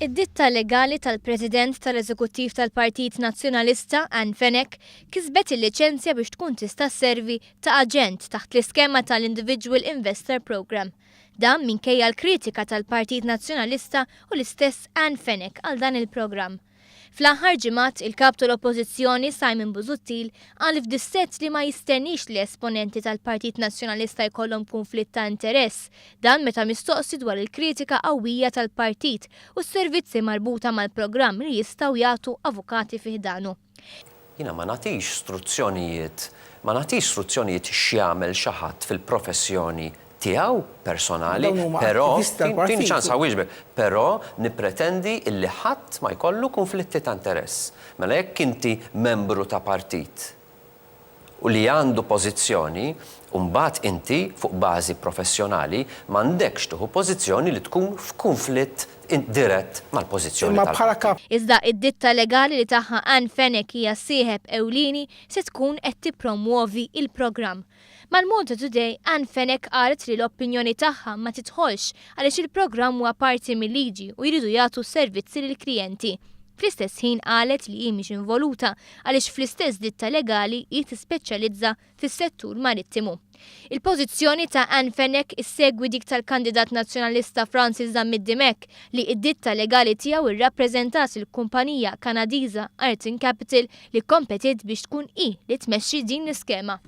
Id-ditta legali tal-President tal-Eżekuttiv tal-Partit Nazzjonalista, Ann Fenech, kisbet il-liċenzja biex tkun tista' sservi ta' aġent taħt l-iskema tal-Individual Investor Programme. Dan minkejja l-kritika tal-Partit Nazzjonalista u l-istess Ann Fenech għal dan il-programm. Fl-aħħar ġimgħat, il-Kap tal-Oppożizzjoni Simon Busuttil qal f'dissett li ma jistenniex li esponenti tal-Partit Nazzjonalista jkollhom kunflitt ta' interess, dan meta mistoqsi dwar il-kritika qawwija tal-partit u s-servizzi marbuta mal-programm li jistgħu jagħtu avukati fi ħdanu. Jiena ma nagħtix struzzjonijiet, ma nagħtix struzzjonijiet x'jagħmel xi ħadd fil-professjoni tiegħu personali, però, tini ċans ħa wieġbek, però nippretendi illi ħadd ma jkollu kunflitti ta' interess. Mela jekk inti membru ta' partit u li għandu pożizzjoni, mbagħad inti fuq bażi professjonali m'għandekx tieħu pożizzjoni li tkun f'kunflitt dirett mal-pożizzjoni tal-partit. Iżda id-ditta legali li tagħha Ann Fenech hija sieħeb ewlieni se tkun qed tippromwovi l-programm. Mal-Malta Today, Ann Fenech qalet li l-opinjoni tagħha ma tidħolx għaliex il-programm huwa parti mil-liġi u jridu jagħtu s-servizzi lill-klijenti. Fl-istess ħin qalet li hi mhix involuta għaliex fl-istess ditta legali hi tispeċjalizza fis-settur marittimu. Il-pożizzjoni ta' Ann Fenech issegwi dik tal-kandidat Nazzjonalista Francis Zammit Dimech li id-ditta legali tiegħu rrappreżentat il-kumpanija Kanadiża Arton Capital li kkompetiet biex tkun hi li tmexxi din l-iskema.